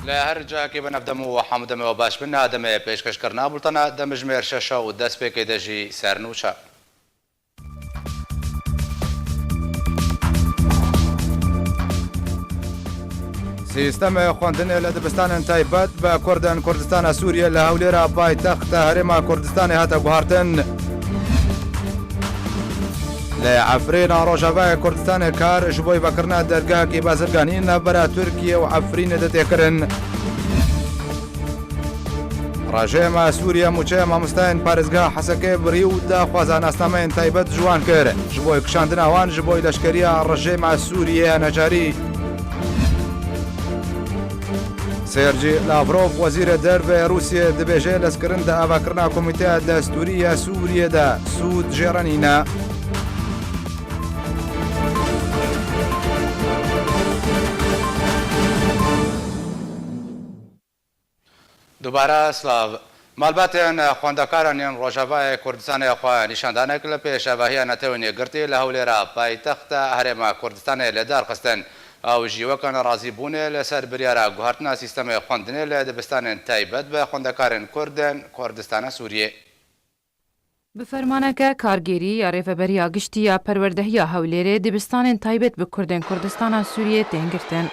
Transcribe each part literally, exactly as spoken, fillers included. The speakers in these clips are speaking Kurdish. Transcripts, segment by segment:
Li her cihekê bin ev dem û hemû demê we baş bin. Demê pêşkêşkirina bultena demjimêr şeş û destpêkê de jî sernûçe. Sîstemê xwendinê li dibistanên taybet bi Kurdên Kurdistana Sûriyê li Hewlêra paytexta Herêma Kurdistanê hate guhartin. Li Efrîna Rojavayê Kurdistanê kar ji bo vekirina dergehekî bazirganî navbera Tirkiye û Efrînê de tê kirin. Rejêma Sûriye mûçeya mamostayên parêzgeha Hesekê birî û daxwaza nasnameyên taybet ji wan kir, ji bo kişandina wan ji bo leşkeriya rejêma Sûriye ya necarî. Sergî Lavrov, wezîrê derve Rûsiyê, dibêje lezkirin di avakirina Komîteya Destûrî ya Sûriyê de sûd jê re nîne. Dubare silav. Malbatên xwendekaran yên Rojavayê Kurdistanê xwe nîşandanek li pêşevahiya Netewên Yekgirtî li Hewlêra paytexta Herêma Kurdistanê li dar xistin. Ew jî weke nerazîbûnê li ser biryara guhertina sîstemê xwendinê li dibistanên taybet bi xwendekarên Kurd ên Kurdistana Sûriyê. Bi fermaneke kargêrî ya Rêveberiya Giştî ya Perwerdehiya Hewlêrê dibistanên taybet bi Kurdên Kurdistana Sûriyê tên girtin.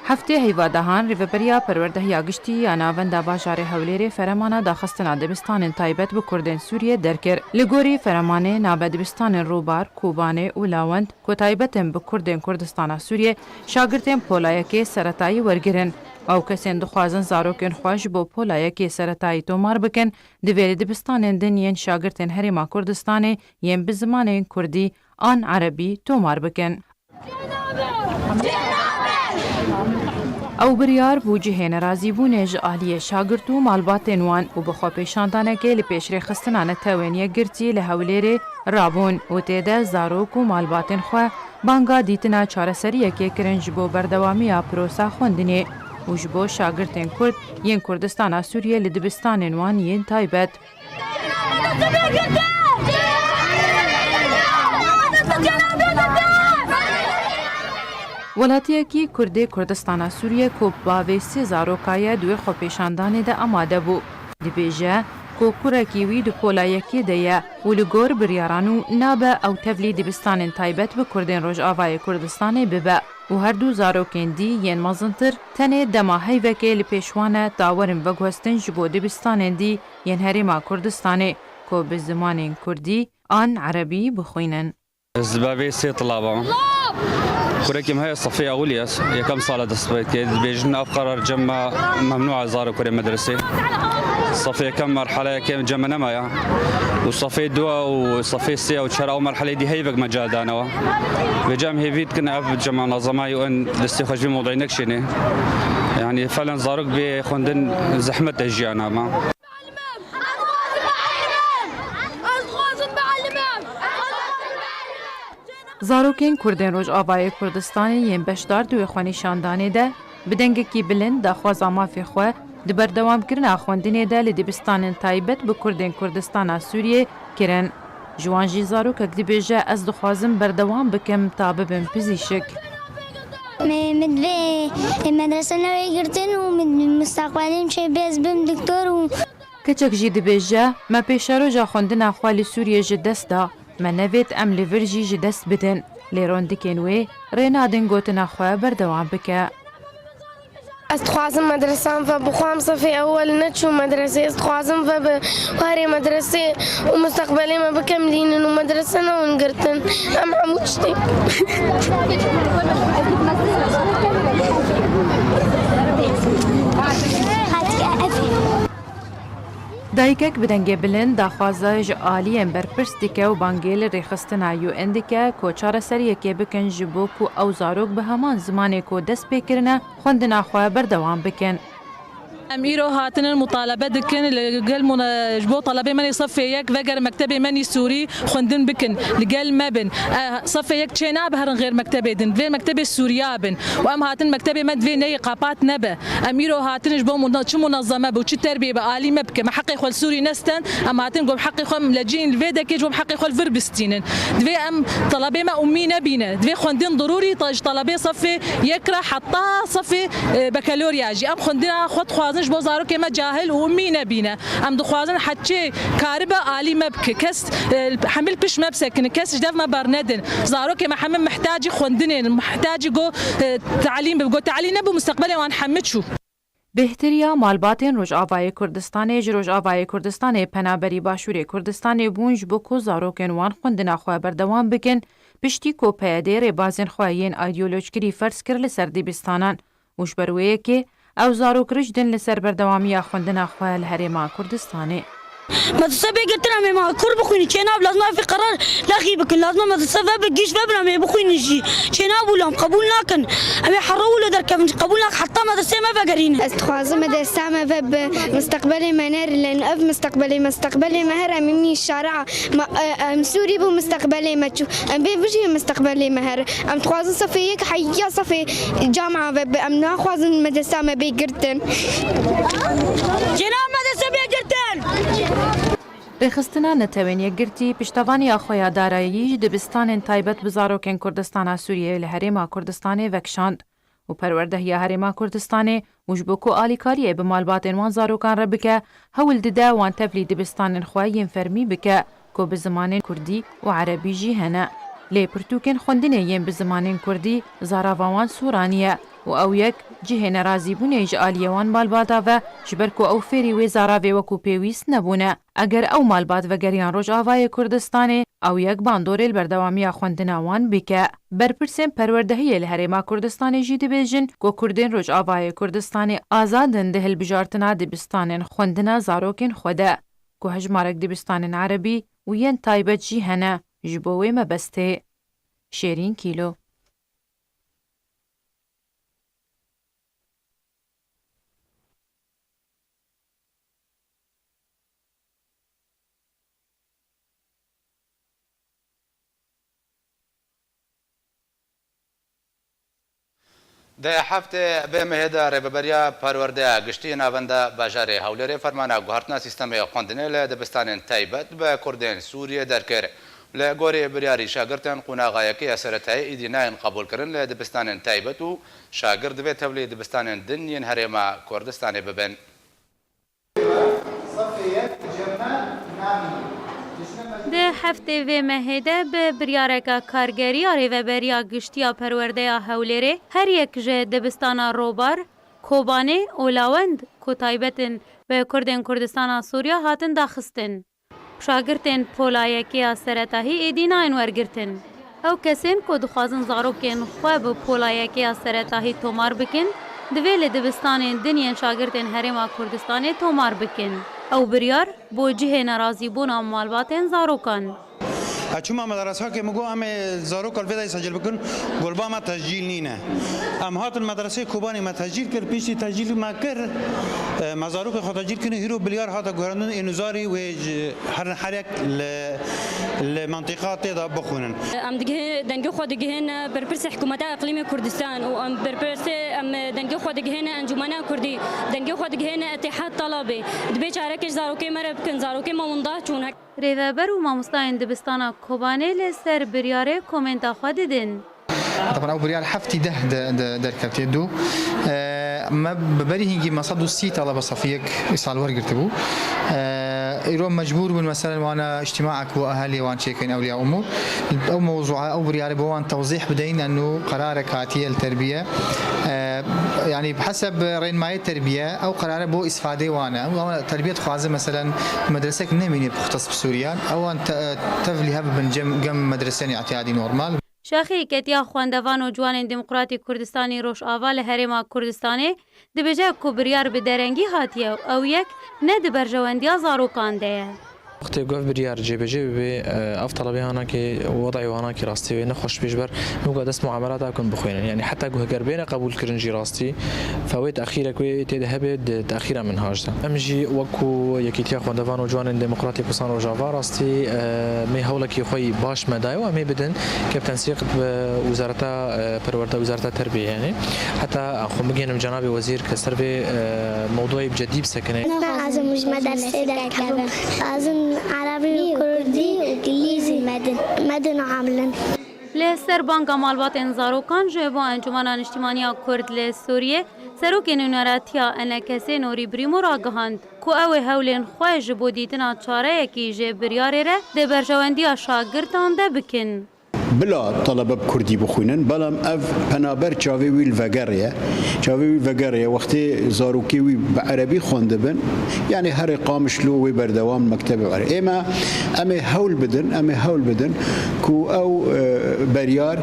Heftê heyva dehan Rêveberiya Perwerdehiya Giştî ya Navenda Bajarê Hewlêrê feremana daxistina dibistanên taybet bi Kurdên Sûriyê derkir. Li gorî feremanê nabe dibistanên Rûbar, Kobanê û Lawend ku taybet in bi Kurdên Kurdistana Sûriyê, şagirtên pola yekê seretayî wergirin. Ew kesên dixwazin zarokên xwe ji bo pola yekê seretayî tomar bikin, divê li dibistanên din yên şagirtên Herêma Kurdistanê yên bi zimanên Kurdî an Erebî tomar bikin. Ew biryar bû cihê nerazîbûnê ji aliyê şagirt û malbatên wan û bi xwepêşandanekê li pêş rêxistina Netewên Yekgirtî li Hewlêrê rabûn û tê de zarok û malbatên xwe banga dîtina çareseriyekê kirin ji bo berdewamiya prosa xwendinê û ji bo şagirtên Kurd yên Kurdistana Sûriyê li dibistanên wan yên taybet. Welatiyekî Kurdê Kurdistana Sûriyê ku bavê sê zaroka ye di wê xwepêşandanê de amade bû. Dibêje ku kurekî wî di pola yekê de ye û li gor biryaran û nabe ew tevlî dibistanên taybet bi Kurdên Rojavayê Kurdistanê bibe û her du zarokên dî yên mezintir tenê dema heyvekê li pêş wan e ta werin veguhestin ji bo dibistanên dî yên Herêma Kurdistanê ku bi zimanên Kurdî an Erebî bixwînin. Ez li bavê sê tilaba. Kurekê min heye sefê ewilî ye, yekem sala dest pê dike. Dibêjin ev qerar cem me memnû e zarok kurê medresê. Sefê yekem merhele yekê cem me nemaye. Û sefê dua û sefê sê û çar ew merheleyê dî heyvek me cal danewe. Vêca em hêvî dikin ev cema nazemayî û en destê xwe ji vî mewdûyê nekişêne. Yanî felen zarok bê xwendin zehmet e jiyana me. Zarokên Kurdên Rojavayê Kurdistanê yên beşdar di wê xwenîşandanê de bi dengekî bilind daxwaza mafê xwe di berdewamkirina xwendinê de li dibistanên taybet bi Kurdên Kurdistana Sûriyê kirin. Ji wan jî zarokek dibêje, ez dixwazim berdewam bikim ta bibim pizîşik. Me, min divê medrese newê girtin û min mustaqbelê min çê bê ez bim doktor û Keçek jî dibêje, me pêşeroja xwendina xwe li Sûriyê ji dest da, me nevêt em li vir jî ji dest bidin. Lê rondikên wê rê nadin gotina xwe berdewam bike. Ez dixwazim medresan ve bixwam sefê ewel neçûm medresê. Ez dixwazim ve bi warê medresê û mustaqbelê me bikem lînin û medrese newin girtin. Em hemû tiştê. Dayikek bi dengê bilind daxwaza ji aliyên berpirs dike û bangê li rêxistina U N dike ku çareseriyekê bikin ji bo ku ew zarok bi heman zimanê ku dest pê kirine xwendina xwe berdewam bikin. Em îro hatinin mutalebe dikin li gel muna-, ji bo talebê me yê sefê yek vegerin mektebê me yê Sûrî xwendin bikin, li gel me bin. E, sefê yek çê nabe herin xêr mektebê din, divê mektebê Sûriya bin. Û em hatin mektebê me divê neyê qapat nebe. Em îro hatin ji bo muna-, çi munezeme be û çi terbiyê be alî me bike. Me heqê xwe li Sûrî nestend, em hatin got heqê xwe em lecîn li vê dekê ji bo em heqê xwe li vir bistînin. Divê em talebê me umî nebîne. Divê xwendin dirûrî ta ji talebê sefê yek re heta sefê, e, bekalorya jî. Em xwendina xwe dixwazin ji bo zarokê me cahil û umî nebîne. Em dixwazin heçê karibe alî me bike. Kes, e, hemil pişt me bisekine. Kes ji dev me bernedin. Zarokê me hemî mihtacî xwendinê ne, mihtacî go, e, talîm be. Go talîm nebû, mustaqbelê wan hemî çû. Bêhtiriya malbatên Rojavayê Kurdistanê ji Rojavayê Kurdistanê penaberî Başûrê Kurdistanê bûn ji bo ku zarokên wan xwendina xwe berdewam bikin, piştî ku P Y D rêbazên xwe yên îdeolojkirî ferz kir li ser dibistanan û ji ber wê yekê ew zarok ric din li ser berdewamiya xwendina xwe li Herêma Kurdistanê. Medrese bê girtin em ê ma kur bixwînin. Çênab lazim ev qerar lexî bikin. Lazim e medrese ve bi gîş ve bin em ê bixwînin jî. Çênab û lam qebûl nakin. Em ê herre wilo derkevin. Qebûl nak heta medresê me vegerînin. Ez dixwazim medresa me ve bi mustaqbelê me nerilen. Ev mustaqbelê, mustaqbelê me her em ê şara. Ma, e, em Sûrî bû mustaqbelê me çû. Em bê bijî mustaqbelê me her. Em dixwazin sefê yek heya sefê cama ve bi. Em naxwazin medresa me bê girtin. Cêna me destê bê girtin. Rêxistina Netewên Yekgirtî piştevaniya xwe ya darayî ji dibistanên taybet bi zarokên Kurdistana Sûriyeyê li Herêma Kurdistanê vekişand û perwerdehiya Herêma Kurdistanê û ji bo ku alîkariyê bi malbatên wan zarokan re bike, hewl dide wan tevlî dibistanên xwe yên fermî bike ku bi zimanên kurdî û erebî jî hene. Lê pirtûkên xwendinê yên bi zimanên kurdî zarava wan sûranî ye û ew yek cihê nerazîbûnê ji aliyê wan malbata ve, ji ber ku ew fêrî wê zaravê wekû pêwîst nebûne. Eger ew malbat vegeriyan Rojavayê Kurdistanê, ew yek bandorê li berdewamiya xwendina wan bike. Berpirsên perwerdehiyê li Herêma Kurdistanê jî dibêjin ku Kurdên Rojavayê Kurdistanê azad in di hilbijartina dibistanên xwendina zarokên xwe de, ku hejmarek dibistanên erebî û yên taybet jî hene ji bo wê mebestê. Şêrîn Kîlo. Di heftê vê mehê de Rêveberiya Perwerdeya Giştî Navenda Bajarê Hewlêrê fermana guhertina sîstemê xwendinê li dibistanên taybet bi Kurdên Sûriyê derkir. Li gorî biryarî şagirtên qonaxa yekê ya seretayî êdî nayên qebûlkirin li dibistanên taybet û şagirt divê tevlî dibistanên din yên Herêma Kurdistanê bibin. Di heftê vê mehê de bi biryareka kargerî ya Rêveberiya Giştî ya Perwerdeya Hewlêrê her yek ji dibistana Robar, Kobanê û Lawend ku taybet in bi Kurdên Kurdistana Sûriya hatin daxistin. Şagirtên pola yekê ya seretahî êdî nayên wergirtin. Ew kesên ku dixwazin zarokên xwe bi pola yekê ya seretahî tomar bikin, divê li dibistanên din yên şagirtên Herêma Kurdistanê tomar bikin. Ew biryar bo cihê nerazîbûna malbatên zarokan. Ez çûma medarasakê, min got, em ê zaroka li vê dayî secil bikin, golba me tecîl nîne. Em hatin medreseyê Kobanê, me tecîl kir, piştî tecîl me kir, e, me zarokê xwe tecîl kirin, hîro bilyar hate guherandin, ê nûzarî wê ji her, her yek li, li mentiqa tê de bixwînin. Em digihê-, dengê xwe digihêne berpirsê hikûmeta Eqlîmê Kurdistan û em berpirsê, em dengê xwe digihêne Encûmena Kurdî, dengê xwe digihêne Etîhad Talabê. Dibê çarekê ji zarokê me re bikin, zarokê me winda çûn. Rêveber û mamostayên dibistana Kobanê li ser biryarê komenta xwe didin. Taban ew biryar heftî deh de, de derketiye du. E, me bi berî hingî me sed û sî talebe sefî yek îsal wergirtibû. E, îro mecbûr bûn, meselen, wana îctimaek bo eheliyê wan çêkin, ewliya umûr. Ew mewzûa, ew biryarê bo wan tewzîh bideyin, enû qerarek hatiye li terbiye. E, yanî bi heseb rênmayê terbiye, ew qerare bo îsfadê wan e. Ew terbiye dixwaze, meselen, medresek nemîne muxtes bi Sûriyan. Ewan te-, tevlî hev bibin cem, gem medresên îtiyadî normal. Şaxê Yeketiya Xwendevan û Ciwanên Demokratîk Kurdistanî Rojava li Herêma Kurdistanê dibêje ku biryar bi derengî hatiye û ew yek ne di berjewendiya zarokan de ye. Wextê ku ev biryar cêbecê bibe, e, ev telebê hanakê, wedayê hanakê rastî wê nexweş bê ji ber nûka dest muamelata kun bixwînin. Yanî heta ku heger bêne qebûlkirin jî rastî, fe wê texîrek wê tê de hebe di texîra minhaj de. Em jî wekû Yekîtiya Xwendevan û Ciwanên Demokratîk Kurdistanê Rojava rastî, e, mê hewlekî xwe yî baş me daye û em ê bidin ke bi tensîq bi Wezareta, e, Perwerde, Wezareta Terbiyê yanî. Heta xwe bigihînim cenabê wezîr ke ser vê, e, mewdûyê bi cedî bisekine. Nexwazim ji me dersê derkevim. Xwazim erebî û kurdî û îngilîzî medin. Medin amilin. Li ser banga malbatên zarokan ji bo Encûmena Niştîmaniya Kurd li Sûriyê, Serokê Nûneratiya E N K S'ê Norî Brîmo ragihand ku ew ê hewlên xwe ji bo dîtina çareyekî ji biryarê re di berjewendiya şagirtan de bikin. Bila talebe bi kurdî bixwînin, belam ev penaber çavê wî li vegerê ye. Çavê wî vegerê ye, wextê zarokê wî bi erebî xwendibin, yanî herê Qamişlo wê berdewam mektebê ere. Ême, em ê hewl bidin, em ê hewl bidin ku ew, e, beryar,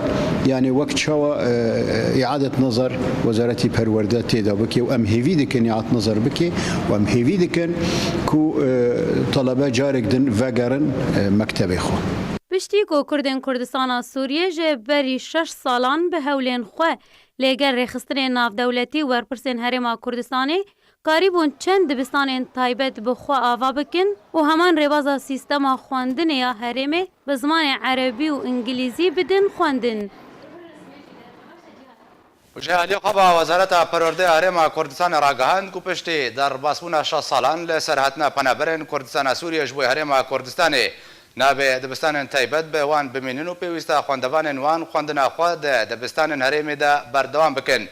yanî wek çawa, e, îadet nazar Wezaretî Perwerde tê de bike û em hêvî dikin îadet nazar bike û em hêvî dikin ku, e, talebe carek din vegerin, e, mektebê xwe. Piştî ku Kurdên Kurdistana Sûriyê ji berî şeş salan bi hewlên xwe lê gel rêxistinên navdewletî û berpirsên Herêma Kurdistanê karîbûn çend dibistanên taybet bi xwe ava bikin û heman rêbaza sîstema xwendinê ya herêmê bi zimanê erebî û îngilîzî bidin xwendin. Ji alî xwe ve Wezareta Perwerdeyê Herêma Kurdistanê ragihand ku piştî derbasbûna şeş salan li ser hatina penaberên Kurdistana Sûriyê ji bo Herêma Kurdistanê, nabê dibistanên taybet bi wan bimînin û pêwîst e xwendevanên wan xwendina xwe di dibistanên herêmê de berdewam bikin.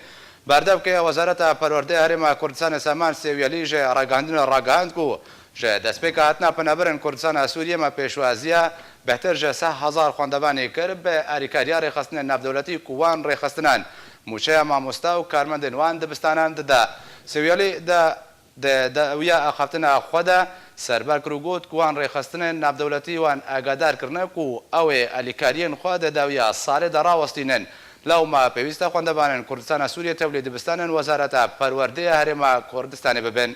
Berdevkê Wezareta Perwerdeyê Herêma Kurdistanê Selman Sêwiyelî ji ragihandinê ragihand ku ji destpêka hatina penaberên Kurdistana Sûriyê me pêşwaziya bêhtir ji sed hezar xwendevanê kir bi alîkariya rêxistinên navdewletî ku wan rêxistinan mûçeya mamosta û karmendên wan dibistanan dida. Sêwiyelî de, di dawiya axaftina xwe de serber kir û got ku wan rêxistinên navdewletî wan agadar kirine ku ew ê alîkariyên xwe di dawiya salê de rawestînin. Lewma pêwîst e xwendevanên Kurdistana Sûriyê tevlî dibistanên Wezareta Perwerdeyê Herêma Kurdistanê bibin.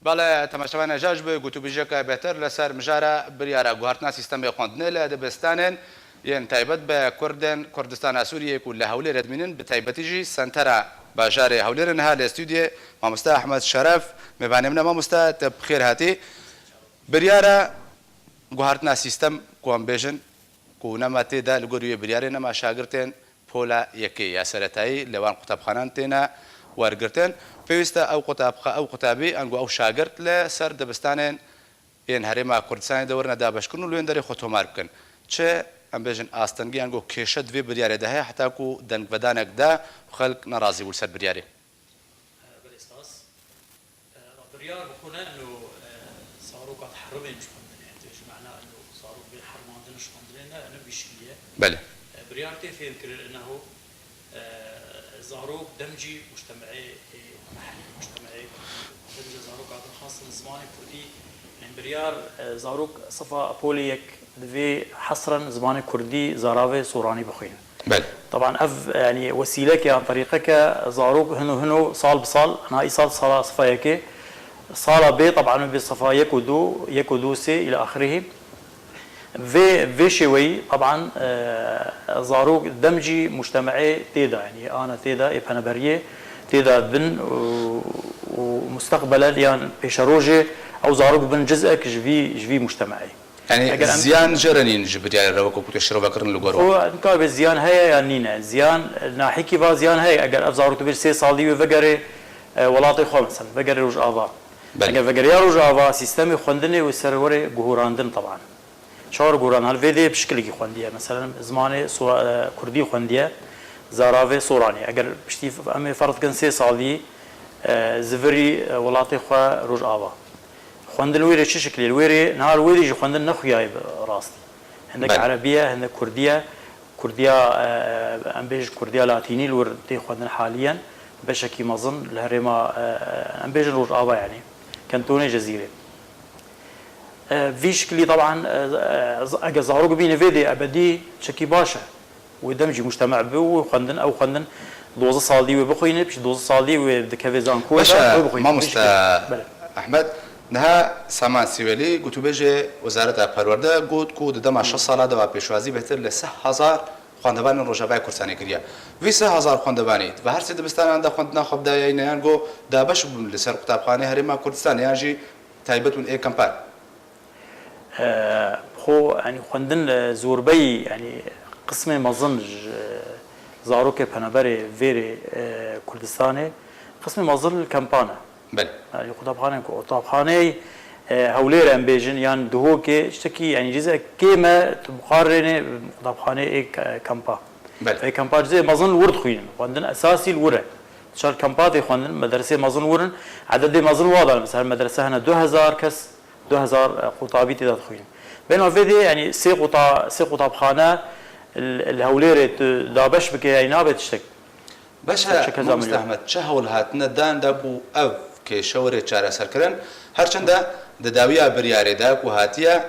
Belê, temaşevanê, ji bo gotûbêjiyeke bêhtir li ser mijara biryara guhertina sîstemê xwendinê li dibistanên yên taybet bi Kurdên Kurdistana Sûriyê ku li Hewlêrê dimînin, bi taybetî jî sentera bajarê Hewlêrê, niha li stûdyê mamoste Ehmed Şeref mêvanê min e. Mamoste, te bi xêr hatî. Biryara guhertina sîstem ku em bêjin ku nema tê de, li gor wê biryarê nema şagirtên pola yekê ya seretayî li wan qutabxanan têne wergirtin. Pêwîst e ew qutabxa-, ew qutabî, ango ew şagirt li ser dibistanên yên Herêma Kurdistanê de werine dabeşkirin û li wên derê xwe tomar bikin. Çi, em bêjin, astengî ango kêşe di vê biryarê de heye, heta ku dengvedanek da û xelk nerazî bû li ser biryarê? Belê, spas. Biryar bi xwe ne ino, e, zaroka diheribên ji xwendinê, tu ji mehna ino zarok bên herimandin ji xwendinê ne, ne bi vî şiklî ye. Belê. E, biryar tê fêhmkirin, eneho, e, zarok demcî mujtemeê, e, mehellî, mujtemeê, demca zaroka din xastin zimanê kurdî, em biryar, e, zarok sifa polê yek divê hesren zimanê kurdî, zaravê, soranî bixwînin. Belê. Teban ev, yanî, wesîleke yan terîqeke zarok hino hino, sal bi sal, na îsal sala sifa yekê, sala bê, teban bê sifa yek û du, yek û du, sê îla axirihî. Vê, vê şêweyî, teban, e, zarok demcî mujtemeê tê de, yanî, ana tê de, ê penaberiyê tê de bin û, û mustaqbelen yan pêşerojê ew zarok bin cizek ji vî, ji vî mujtemeê. Yanî eger em ziyan jê re nîn ji biryarê re, wekî ku tu şirovekirin li gor we? Xwe nikaribe ziyan heye yan nîne. Ziyan, nahîkî va ziyan heye. Eger ev zarok tu bêjî sê salî wê vegerê, e, welatê xwe, mesela, vegerê Rojava. Belê. Eger vegeriya Rojava, sîstemê xwendinê wê ser were guhurandin, teban. Çawa guhuran? Hal vê dê bi şikilekî xwendiye. Mesela, zimanê Sora-, e, kurdî xwendiye, zaravê, soranî. Eger piştî f-, em ê ferz dikin sê salî, e, zivirî, e, welatê xwe Rojava. Xwendin wê rê çi şiklî ye? Wê rê, niha li wê rê jî xwendin nexuyaye bi rastî. Hindek Belê. Erebî ye, hindek kurdî ye. Kurdiya, e, em bêjin kurdiya latînî li wir tê xwendin haliyen. Beşekî mezin li herêma, e, em bêjin Rojava, yanî kentonê Cezîrê. E, vî şiklî teban, e, e, eger zarok bîne vê dê ebedî çekî baş e. Wê dem jî mujteme bi û xwendin, ew xwendin Dozdeh salî wê bixwîne, piştî dozdeh salî wê dikeve zankoyê de, Baş e, wê bixwîne. Mamoste Piştî. Belê. Ehmed, niha Saman Sîwelî, gotûbêjê Wezareta Perwerde, got ku di dema şeş sala de va pêşwazî bêhtir li sê hezar xwendevanên Rojavayê Kurdistanê kiriye. Vî sê hezar xwendevanî di her sê dibistanan de xwendina xwe bidayeyne yan go dabeş bûn li ser qutabxanê Herêma Kurdistanê yan jî taybet bûn ê kempan. E, xwe, yanî xwendin, e, zorbeyî, yanî qismê mezin ji zarokê penaberê vêrê, e, Kurdistanê, qismê mezin li kempan e. Belê. Yanî qutabxaneyên ku, qutabxaneyê, e, Hewlêr em bêjin, yan Duhokê, tiştekî, yanî cizek kêm e, tu biqarênê qutabxaneyê ê ke-, kempa. Belê. Ê kempa cizê mezin li wir dixwînin. Xwendin esasî li wir e. Çar kempa tê xwendin, medresê mezin wir in, ededê mezin wa da, mesela her medrese hene du hezar kes, du hezar, e, qutabî tê de dixwînin. Bêna vê dê, yanî sê quta-, sê qutabxane li, li Hewlêrê tu dabeş bike, yanî nabe tiştek. Baş e, Mamoste Ehmed, çi hewl hatine dan da ku ev kêşe were çareserkirin? Her çende di dawiya biryarê de ku hatiye,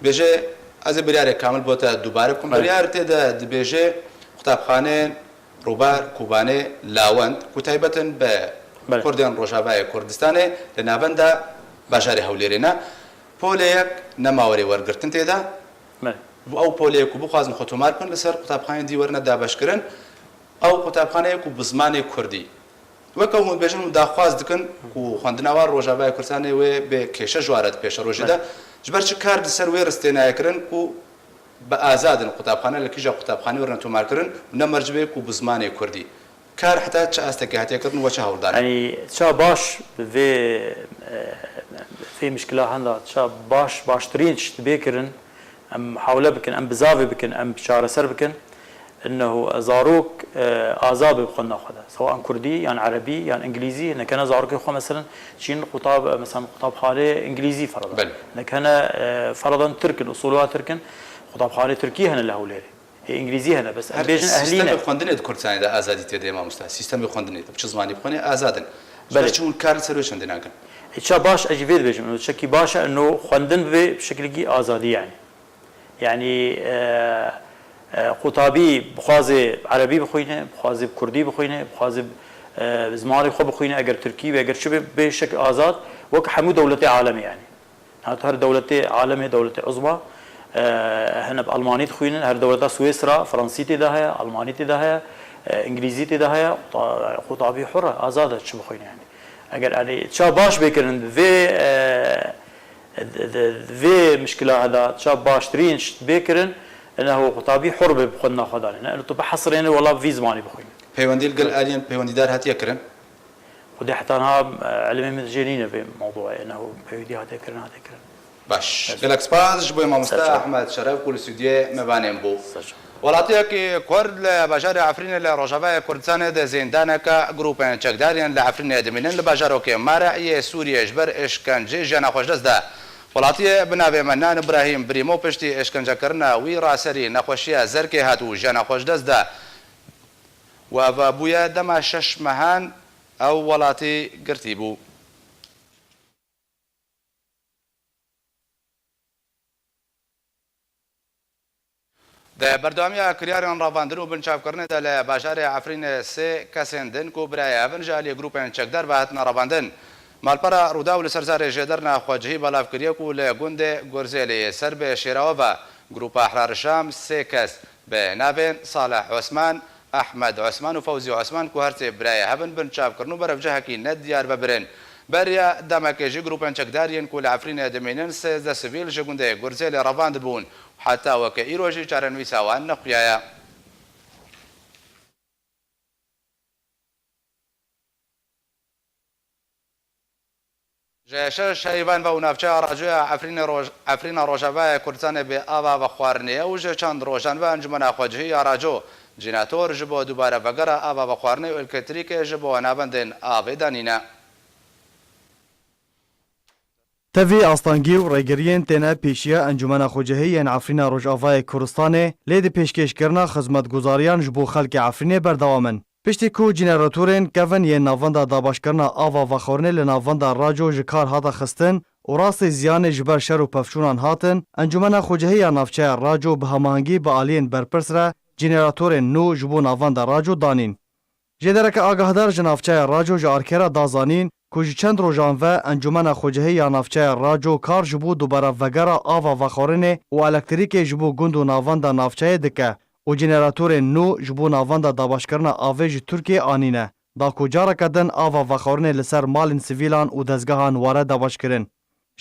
bêje, ez ê biryarê kamil bo te dubare bikim. Belê. Biryar tê de dibêje qutabxaneyên Rûbar, Kobanê, Lawend, ku taybet in bi Belê. Kurdên Rojavayê Kurdistanê, li navenda bajarê Hewlêrê ne. Polê yek nema were wergirtin tê de. Belê. Ew polê ku bixwazin xwe tomar bikin, li ser qutabxaneyên dî werine dabeşkirin. Ew qutabxaneyê ku bi zimanê kurdî. Weke hûn dibêjin, hûn daxwaz dikin ku xwendina wan Rojavayê Kurdistanê wê bê kêşe ji wan re di pêşerojê de. Belê. Ji ber çi kar di ser wê ristê nayê kirin ku bi azad in qutabxane li kîja qutabxanê werine tomarkirin û ne merc bê ku bi zimanê kurdî. Kar heta çi astekê hatiye kirin û we çi hewl dane? Yanî ça baş bi vê, e, vê mişkila henda ça baş, baştirîn tişt bê kirin, em muhawele bikin, em bizavê bikin, em çareser bikin. Innehu zarok, e, azad be bi xwendina xwe de. Sewa em kurdî, yan erebî, yan îngilîzî, nekene zarokê xwe, meselen, çîn qutab-, e, meselen, qutabxaneyê îngilîzî ferada. Belê. Nekene, e, feradan tirk in, usulû tirk in, qutabxaneyê tirkî hene li Hewlêrê. Ê îngilîzî hene, bes em Her bêjin ehlî ne. Sîstemê xwendinê di Kurdistanê de azadî tê de, mamoste. Sîstemê xwendinê de, bi çi zimanî bixwînê, azad in. Ji ber Belê. Çi hûn kar li ser wê çendê nakin? E, ça baş, ez jî vê dibêjim, ino çekî baş e, ino xwendin bibe bi şekilekî azadî, yanî. Yanî, e, e, qutabî bixwaze erebî bixwîne, bixwaze bi kurdî bixwîne, bixwaze, e, bi zimanê xwe bixwîne, eger tirkî be, eger çi be, bê şekil azad, wek hemû dewletê alemê, yanî. Hat her dewletê alemê, dewletê uzma, e, hene bi almanî dixwînin, her dewleta Swêsra, fransî tê de heye, almanî tê de heye, e, îngilîzî tê de heye, ta-, qutabî hur e, azad e, çi bixwîne, yanî. Eger, yanî, ça baş bê kirin, vê, e, Di, di, di vê mişkila heda ça baştirîn tişt bê kirin, ine ho qutabî hur be bi xwendina xwe danê. Ne, tu bihesirêne wela bi vî zimanî bixwîne. Peywendî li gel aliyên peywendîdar hatiye kirin? Xwedê heta niha, e, ilimê min jê nîne vê mewdûê. Ine ho peywendî hatiye kirin, hatiye kirin. Baş. Gelek spas ji bo mamoste Ser çav. Ehmed Şeref ku li stûdyoyê mêvanên bû. Ser çav. Welatiyekî Kurd li bajarê Efrînê li Rojavayê Kurdistanê di zîndaneke grûpên çekdar yên li Efrînê dimînin li bajarokê Marê yê Sûriyê ji ber îşkencê jiyana xwe ji dest da. Welatiyê bi navê Mennan Îbrahîm Brîmo piştî îşkencekirina wî raserî nexweşiya zerkê hat û jiyana xwe ji dest da. Û ev bûye dema şeş mehan ew welatî girtî bû. Di berdewamiya kiryarên revandin û binçavkirinê de li bajarê Efrînê sê kesên din ku birayê hev in ji aliyê grûpên çekdar ve hatine revandin. Malpera Rûdaw li ser zarê jêderna xwecihî belav kiriye ku li gundê Gurzêlê yê ser bi Şêrawe ve Grûpa Ehrar Şam sê kes bi navên Salih Osman, Ehmed Osman û Fewzî Osman ku her sê birayê hev in bin çavkirin û berevcihekî nediyar ve birin. Beriya demekê jî grûpên çekdar yên ku li Efrînê dimînin sêzdeh sivîl ji gundê Gurzêlê revandibûn û heta weke îro jî çarenivîsa wan nexuyaye. Ji şeş heyvan ve û navçeya Racoya Efrînê Roj-, Efrîna Rojavayê Kurdistanê bê ava vexwarinê ye û ji çend rojan ve Encûmena Xwecihî ya Raco, Cînator, ji bo dubare vegera ava vexwarinê û elektrîkê ji bo navendên avê danîne. Tevî astengî û rêgiriyên têne pêşiya Encûmena Xwecihî yên Efrîna Rojavayê Kurdistanê lê di pêşkêşkirina xizmetguzariyan ji bo xelkê Efrînê berdewam in. Piştî ku cîneratorên kevin yên navenda dabeşkirina ava vexwarinê li navenda Raco ji kar hate xistin û rastî ziyanê ji ber şer û pevçûnan hatin, Encûmena Xwecihî ya Navçeya Raco bi hemahengî bi aliyên berpirs re cîneratorên nû ji bo navenda Raco danîn. Jêdereke agahdar ji navçeya Raco ji Arkera da zanîn ku ji çend rojan ve Encûmena Xwecihî ya navçeya Raco kar ji bo dubara vegera ava vexwarinê û elektrîkê ji bo gund û navenda navçeyê dike û cîneratorên nû ji bo navenda dabaşkirina avê ji Tirkiyê anîne, da ku careke din ava vexwarinê li ser malên sivîlan û dezgehan were dabaşkirin.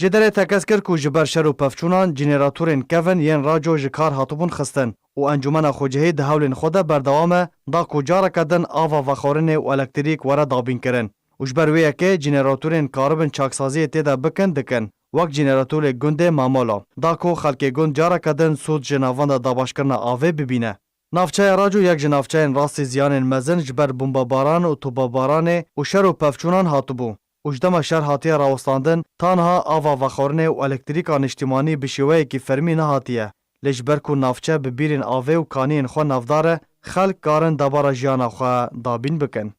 Jêderê tekez kir ku ji ber şer û pevçûnan cîneratorên kevin yên Raco ji kar hatibûn xistin û Encûmena Xwecihî di hewlên xwe de berdewam e, da ku careke din ava vexwarinê û elektrîk were dabînkirin û ji ber wê yekê cîneratorên karibin çaksaziyê tê de bikin, dikin, wek cîneratorê gundê Mamolo, da ku xelkê gund careke din sûd ji navenda dabaşkirina avê bibîne. Navçeya Raco yek ji navçeyên rastî ziyanên mezin ji ber bombebaran û topebaranê û şer û pevçûnan hatibû û ji dema şer hatiye rawestandin, ta niha ava vexwarinê û elektrîka niştîmanî bi şêweyekî fermî nehatiye. Lê ji ber ku navçe bi bîrên avê û kaniyên xwe navdar e, xelk karin debara jiyana xwe dabîn bikin.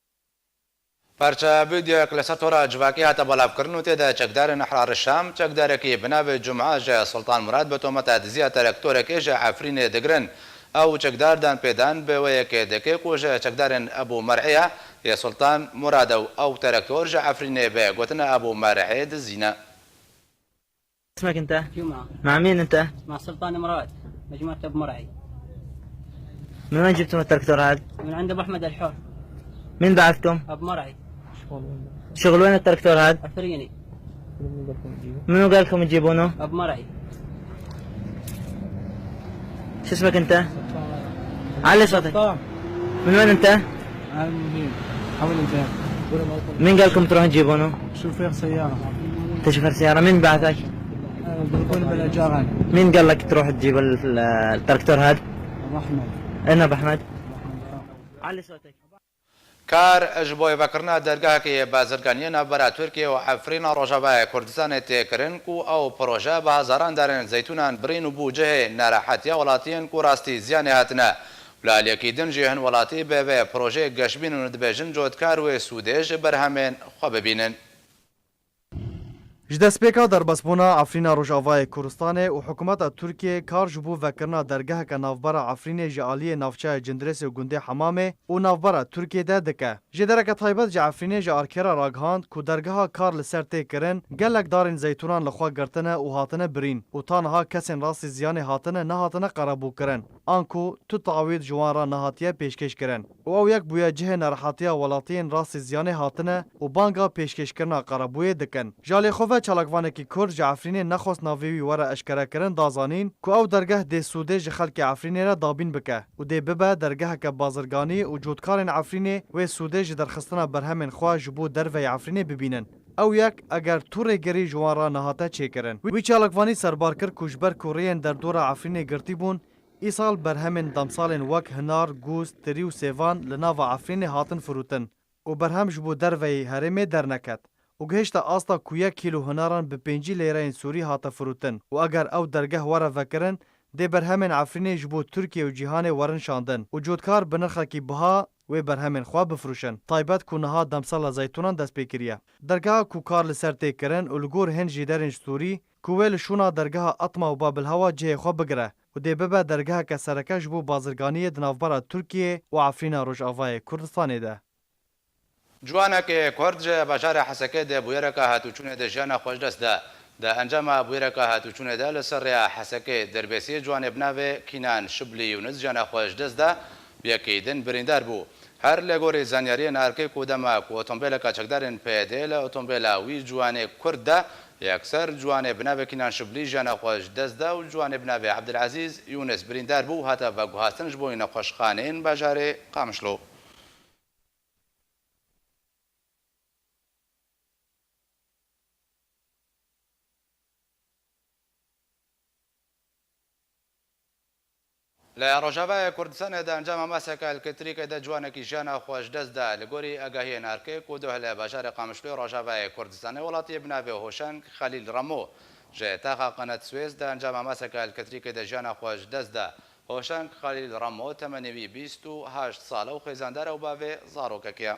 Parçe vîdeoyek li ser tora civakî hate belavkirin û tê de çekdarên Ehrar Şam çekdarekî bi navê Cuma ji Sultan Murad bi tometa diziya terektorekê ji Efrînê digirin. Ew çekdar danpêdan bi wê yekê dike ku ji çekdarên Ebû Mer'ê ye, yê Sultan Murad e û ew terektor ji Efrînê bi gotina Ebû Mer'ê dizîne. اسمك انت؟ جمعة. مع مين انت؟ مع سلطان مراد، مجموعة أبو مرعي. من وين جبتوا التراكتور هذا؟ من عند أبو أحمد الحر. مين بعثكم؟ أبو مرعي. شغل وين التراكتور هذا؟ عفريني. منو قال لكم تجيبونه؟ أبو مرعي. شو اسمك انت؟ علي صوتك. من وين انت؟ أنا من هنا. حول البيان. مين قال لكم تروحون تجيبونه؟ شوفير سيارة. انت شوفير سيارة، مين بعثك؟ أنا بقول بالأجارة. مين قال لك تروح تجيب ال-، ال-، التراكتور هذا؟ أبو أحمد. أنا أبو أحمد. علي صوتك. Kar ji bo vekirina dergehekê bazirganiyê navbera Tirkiye û Efrîna Rojavayê Kurdistanê tê kirin ku ew proje bi hezaran darên zeytûnan birîn û bû cihê nerehetiya welatiyên ku rastî ziyanê hatine. Li aliyekî din jî hin welatî bi vê projeyê geş bînin û dibêjin cotkar wê sûdê ji berhemên xwe bibînin. Ji destpêka derbasbûna Efrîna Rojavayê Kurdistanê û hikûmeta Tirkiyê kar ji bo vekirina dergeheke navbera Efrînê ji aliyê navçeya Cindirêsê û gundê Hemamê û navbera Tirkiyê de dike. Jêdereke taybet ji Efrînê ji Arkera ragihand ku dergeha kar li ser tê kirin, gelek darên zeytûnan li xwe girtine û hatine birîn û ta niha kesên rastî ziyanê hatine nehatine qerebûkirin, anku tu tawîd ji wan re nehatiye pêşkêşkirin û ew yek bûye cihê nerehatiya welatiyên rastî ziyanê hatine û banga pêşkêşkirina qerebûyê dikin. Ji alî xwe ve çalakvanekî Kurd ji Efrînê nexwest navê wî were eşkerekirin da zanîn ku ew dergeh dê sûdê ji xelkê Efrînê re dabîn bike û dê bibe dergeheke bazirganî û cotkarên Efrînê wê sûdê ji derxistina berhemên xwe ji bo derveyî Efrînê bibînin. Ew yek, eger tu rêgerî ji wan re nehate çêkirin. Wî çalakvanî serbar kir ku ji ber ku rêyên derdora Efrînê girtî bûn, îsal berhemên demsalên wek hinar, gûz, tirî û sêvan li nava Efrînê hatin firotin û berhem ji bo derveyî herêmê derneket û gihişte asta ku yek kîlo hinaran bi pêncî leyreyên sûrî hate firotin û eger ew dergeh were vekirin, dê berhemên Efrînê ji bo Tirkiye û cîhanê werin şandin û cotkar bi nirxekî biha wê berhemên xwe bifroşin. Taybet ku niha demsala zeytûnan dest pê kiriye. Dergeha ku kar li ser tê kirin û li gor hin jêderên sûrî ku wê li şûna dergeha Etma û Babilhewa cihê xwe bigire û dê bibe dergeheke sereke ji bo bazirganiyê di navbera Tirkiyê û Efrîna Rojavayê Kurdistanê de. Ciwanekê Kurd ji bajarê Hesekê di bûyereke hatûçûnê de jiyana xwe ji dest da. Di encama bûyereke hatûçûnê de li ser rêya Hesekê Dirbêsiyê ciwanê bi navê Kînan Şiblî Yûnis jiyana xwe ji dest da, yekî din birîndar bû. Her li gorî zanyariyên erkê ku dema ku otombêleke çekdarên P Y D'ê li otombêla wî ciwanê Kurd da, yekser ciwanê bi navê Kînan Şiblî jiyana xwe ji dest da û ciwanê bi navê Ebdilezîz Yûnis birîndar bû û hate veguhastin ji bo nexweşxaneyên bajarê Qamişlo. Li Rojavayê Kurdistanê di encama maseke elektrîkê de ciwanekî jiyana xwe ji dest da. Li gorî agahiyên erkê ku duh li bajarê Qamişloyê Rojavayê Kurdistanê welatiyê bi navê Hoşeng Xelîl Remo ji taxa Qenet Swês di encama maseke elektrîkê de jiyana xwe ji dest da. Hoşeng Xelîl Remo temenê wî bîst û heşt sal e û xêzandar e û bavê zarokekê ye.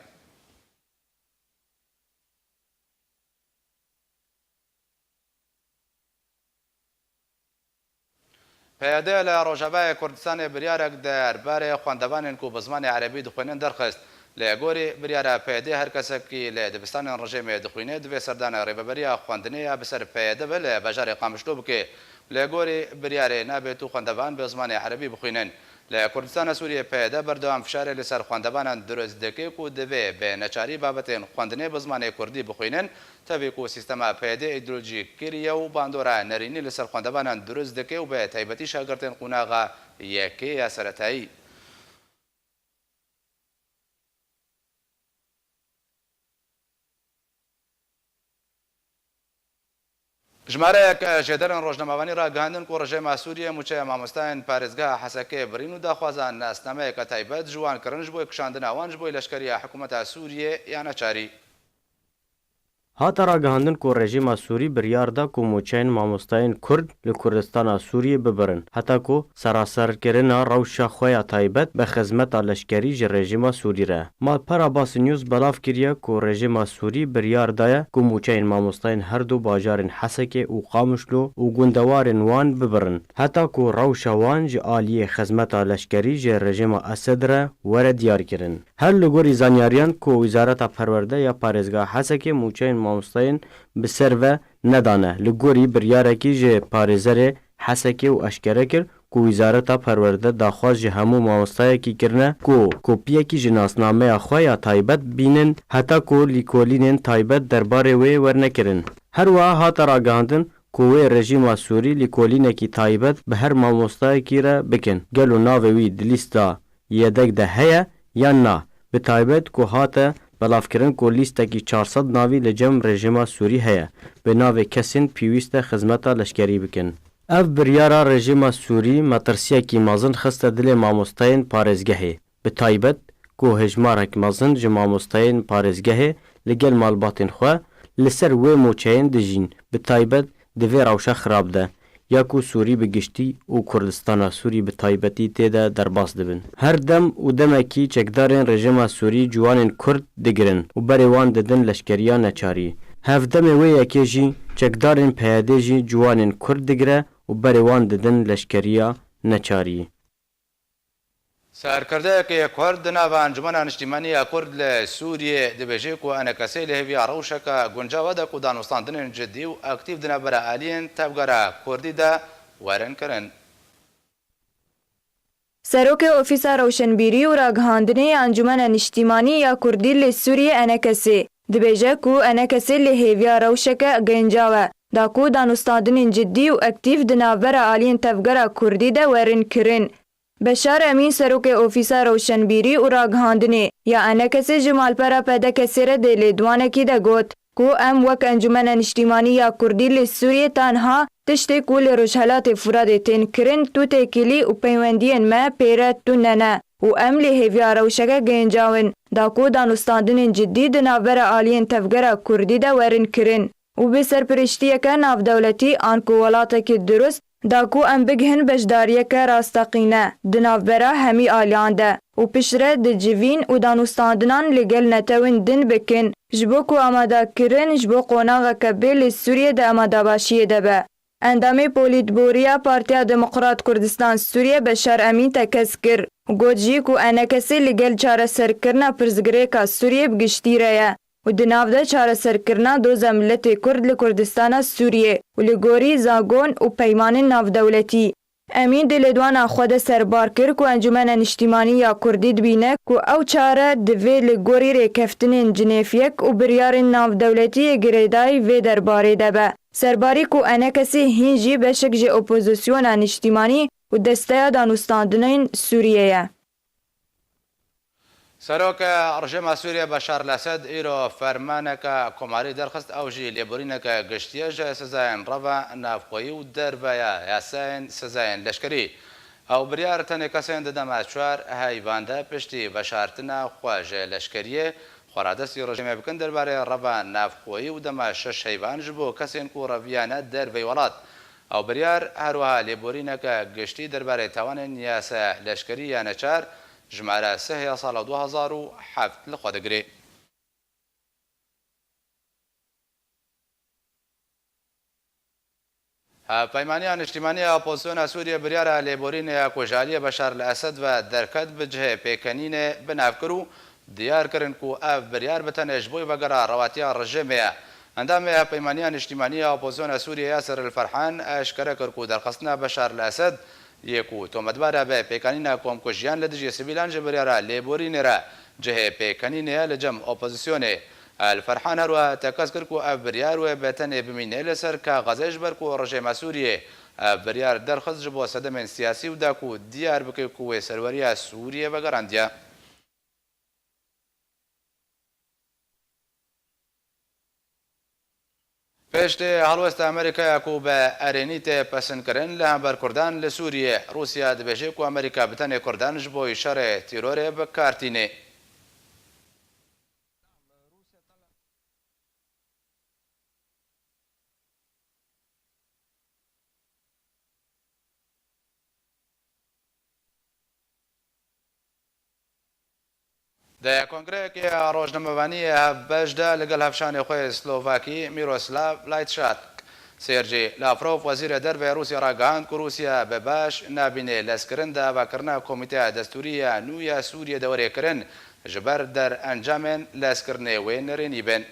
P Y D li Rojavayê Kurdistanê biryarek derbarê xwendevanên ku bi zimanê erebî dixwînin derxist. Li gorî biryara P Y D her kesekî li dibistanên rejîmê dixwîne, divê serdana rêveberiya xwendinê ya bi ser P Y D ve li bajarê Qamişlo bike. Li gorî biryarê nabe tu xwendevan bi zimanê erebî bixwînin. Li Kurdistana Sûriyê P Y D berdewam fişarê li ser xwendevanan dirust dike ku divê bi neçarî babetên xwendinê bi zimanê kurdî bixwînin, tevî ku sîstema P Y D îdeolojî kiriye û bandora nerînî li ser xwendevanan dirust dike û bi taybetî şagirtên qonaxa yekê ya seretayî. Jimareyek jêderên rojnamevanî ragihandin ku rejêma Sûriyê mûçeya mamostayên parêzgeha Hesekê birîn û daxwaza nasnameyeke taybet ji wan kirin ji bo kişandina wan ji bo leşkeriya hikûmeta Sûriyê ya neçarî. Hate ragihandin ku rejîma Sûrî biryar da ku mûçeyên mamostayên Kurd li Kurdistana Sûriyê bibirin, heta ku seraserkirina rewşa xwe ya taybet bi xizmeta leşkerî ji rejîma Sûrî re. Malpera Basî News belav kiriye ku rejîma Sûrî biryar daye ku mûçeyên mamostayên her du bajarên Hesekê û Qamişlo û gundewarên wan bibirin, heta ku rewşa wan ji aliyê xizmeta leşkerî ji rejîma Esed re were diyarkirin. Her li gorî zanyariyan ku Wizareta Perwerde ya parêzgeha Hesekê mûçeyên mamosteyên bi ser ve nedane, li gorî biryarekî ji parêzerê Hesekê û eşkere kir ku Wizareta Perwerde daxwaz ji hemû mamostayekî kirine ku kopiyekî ji nasnameya xwe ya taybet bînin, heta ku lîkolînên taybet derbarê wê werne kirin. Her wiha hate ragihandin ku wê rejîma Sûrî lîkolînekî taybet bi her mamostayekî re bikin. Gelo navê wî di lîsta yedek de heye yan na, bi taybet ku hate belavkirin ku lîstekî çar sed navî li cem rejîma Sûrî heye, bi navê kesên pêwîst e xizmeta leşkerî bikin. Ev biryara rejîma Sûrî metirsiyekî mezin xiste dilê mamosteyên parêzgehê, bi taybet ku hejmarek mezin ji mamosteyên parêzgehê li gel malbatên xwe li ser wê mûçeyên dijîn, bi taybet di vê rewşa xirab de ya ku Sûrî bi giştî û Kurdistana Sûrî bi taybetî tê de derbas dibin. Her dem û demekî çekdarên rejîma Sûrî ciwanên Kurd digirin û berê wan didin leşkeriya neçarî. Hevdemê wê yekê jî çekdarên P Y D jî ciwanên Kurd digire û berê wan didin leşkeriya neçarî. Serkirdeyekê Kurd di nava Encûmena Niştîmanî ya Kurd li Sûriyê dibêje ku E N K S li hêviya rewşeke guncav e de ku danûstandinên cidî û aktîf di navbera aliyên tevgera Kurdî de werin kirin. Serokê Ofîsa Rewşenbîrî û Ragihandinê ya Encûmena Niştîmanî ya Kurdî li Sûriyê E N K S dibêje ku E N K S li hêviya rewşeke guncav e da ku danûstandinên cidî û aktîf di navbera aliyên tevgera Kurdî de werin kirin. Beşar Emîn, serokê Ofîsa Rewşenbîrî û Ragihandinê ya E N K S ji malpera P D K S re di lêdwanekî de got ku em wek Encûmena Niştîmanî ya Kurdî li Sûriyê tenha tiştê ku li Rojhelatê Furatê tên kirin tu têkilî û peywendiyên me pê re tune ne û em li hêviya rewşeke guncav in da ku danûstandinên cidî di navbera aliyên tevgera Kurdî de werin kirin. Û bi serpiriştiyeke navdewletî anku welatekî dirust da ku em bigihin beşdariyeke rasteqîne di navbera hemî aliyan de û piştre di civîn û danûstandinan li gel netewên din bikin, ji bo ku amadekirin ji bo qonaxeke bê li Sûriyê di amadebaşiyê de be. Endamê Polîtbûrû ya Partiya Demokrat Kurdistan Sûriyê Beşar Emîn tekez kir û got jî ku E N K S li gel çareserkirina pirsgirêka Sûriyê bi giştî re ye û di nav de çareserkirina doza miletê Kurd li Kurdistana Sûriyê û li gorî zagon û peymanên navdewletî. Emîn di lêdwana xwe de serbar kir ku Encûmena Niştîmanî ya Kurdî dibîne ku ew çare divê li gorî rêkeftinên Cinêf yek û biryarên navdewletî yê girêdayî vê derbarê de be. Serbarî ku E N K S hîn jî beşek ji opozisyona niştîmanî û Desteya Danûstandinên Sûriyê ye. Serok rejîma Sûriyê Beşar el-Esed îro fermaneke komarî derxist, ew jî lêborîneke giştî ye ji sizayên reva navxweyî û derve ya yasayên sizayên leşkerî. Ew biryar tenê kesên di dema çar heyvan de piştî veşartina xwe ji leşkeriyê xwe radestî rejîmê bikin derbarê reva navxweyî û dema şeş heyvan ji bo kesên ku reviyane derveyî welat. Ew biryar her wiha lêborîneke giştî derbarê tawanên yasa leşkerî ya neçar, jimara sih ya sala du hezar û heft li xwe digire. Hevpeymaniya Niştîmanî ya Opozisyona Sûriyê biryara lêborînê ya ku ji aliyê Beşar el Esed ve derket bi cihê pêkenînê bi nav kir û Diyar kirin ku ev biryar bi tenê ji bo vegera rewatiya rejîmê ye. Endamê Hevpeymaniya Niştîmanî ya Opozisyona Sûriyê Yasir El Ferhan eşkere kir ku derxistina Beşar El Esed yê ku tometbar e bi pêkanîna komkujiyan li dijî sivîlan ji biryara lêborînê re cihê pêkenînê ye li cem opozisyonê. El Ferhan her wiha tekez kir ku ev biryar wê bi tenê bimîne li ser kaxezê ji ber ku rejêma Sûriyê ev biryar derxist ji bo sedemên siyasî û da ku diyar bike ku wê serweriya Sûriyê vegerandiye. Piştî helwesta Amerîkaya ku bi erênî tê pesinkirin li hember Kurdan li Sûriyê, Rûsya dibêje ku Amerîka bi tenê Kurdan ji bo şerê terorê bi kar tîne. Di kongreyekê ya rojnamevaniyê hevbeş de li gel hevşanê xwe yê Slovakî Miroslav Lajčák, Sergey Lavrov, wezîrê derve yê Rûsya ragihand ku Rûsya bi baş nabîne lezkirin di avakirina Komîteya Destûrî ya nû ya Sûriyê de were kirin, ji ber derencamên lezkirinê wê nerênî bin.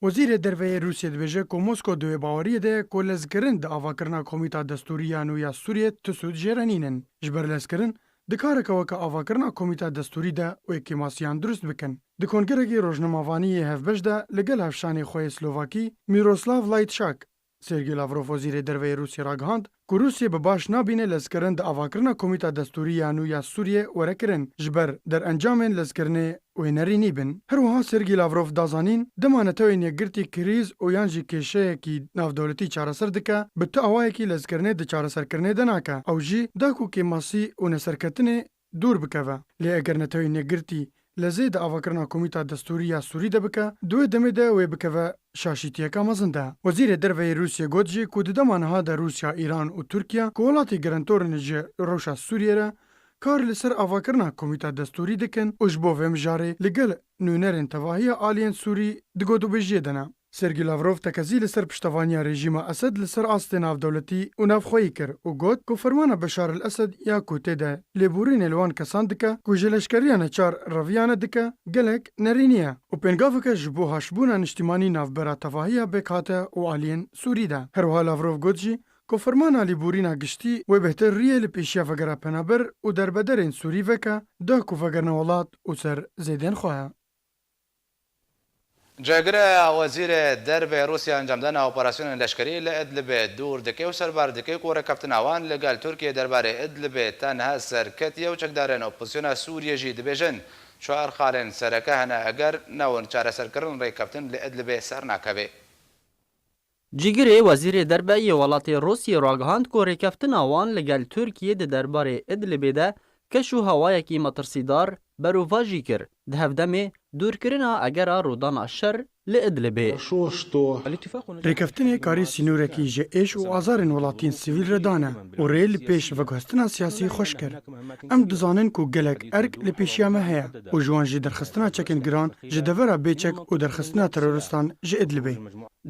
Wezîrê Derve yê Rûsya dibêje ku Mosko di wê baweriyê de ye ku lezkirin di avakirina Komîta Destûrî ya nû ya Sûriyê ti sûd jê re nînin. Ji ber lezkirin, dikareke weke avakirina Komîta Destûrî de wê kêmasiyan dirust bikin. Di kongrekî rojnamevanî yê hevbeş de li gel hevşanê xwe yê Slovakî, Miroslav Lajčák, Sergey Lavrov, wezîrê derve yê Rûsya ragihand ku Rûsya bi baş nabîne lezkirin di avakirina Komîta Destûrî ya nû ya Sûriyê were kirin, ji ber derencamên lezkirinê wê nerînî bin. Her wiha Sergey Lavrov da zanîn, dema Netewên Yekgirtî krîz û yan jî kêşeyekî navdewletî çareser dike, bi tu awayekî lezkirinê di çareserkirinê de nake. Ew jî da ku kêmasî û neserketinê dûr bikeve. Lê eger Netewên Yekgirtî lezê di avakirina Komîta Destûrî ya Sûrî de bike, di wê demê de wê bikeve şaşîtiyeka mezin de. Wezîrê Derve yê Rûsya got jî ku di dema niha de Rûsya, Îran û Tirkiye ku welatê girentor in ji rewşa Sûriyê re, kar li ser avakirina Komîta Destûrî dikin û ji bo vê mijarê li gel nûnerên tevahiya aliyên Sûrî di gotûbêjiyê de ne. Sergî Lavrov tekezî li ser piştevaniya rejîma Esed li ser astê navdewletî û navxweyî kir û got ku fermana Beşar el Esed ya ku tê de lêborînê li wan kesan dike ku ji leşkeriya neçar reviyane dike, gelek nerînî ye û pêngaveke ji bo haşbûna niştîmanî navbera tevahiya pêkhate û aliyên Sûrî de. Her wiha Lavrov got jî ku fermana lêborîna giştî wê bêhtir riyê li pêşiya vegera penaber û derbederên Sûrî veke, da ku vegerine welat û ser zêdên xwe. Cihgire ya Wezîrê Derve Rûsya encamdana operasyonên leşkerî li Idlibê dûr dike û serbar dike ku rêkeftina wan li gel Tirkiyê derbarê Idlibê tenha serketiye û çekdarên opozisyona Sûriyê jî dibêjin, çar xalên sereke hene eger newin çareserkirin rêkeftin li Idlibê ser nakeve. Cîgirê Wezîrê Derve yê welatê Rûsiyê ragihand ku rêkeftina wan li gel Tirkiyê di derbarê Idlibê de keş û hewayekî metirsîdar berovajî kir, di hevdemê dûrkirina egera rûdana şer li Idlibê. Rêkeftinê karî sînorekî ji êş û azarên welatiyên sivîl re dane û rê li pêş veguhestina siyasî xweş kir. Em dizanin ku gelek erk li pêşiya me heye û ji wan jî derxistina çekên giran ji devera bêçek û derxistina teroristan ji Idlibê.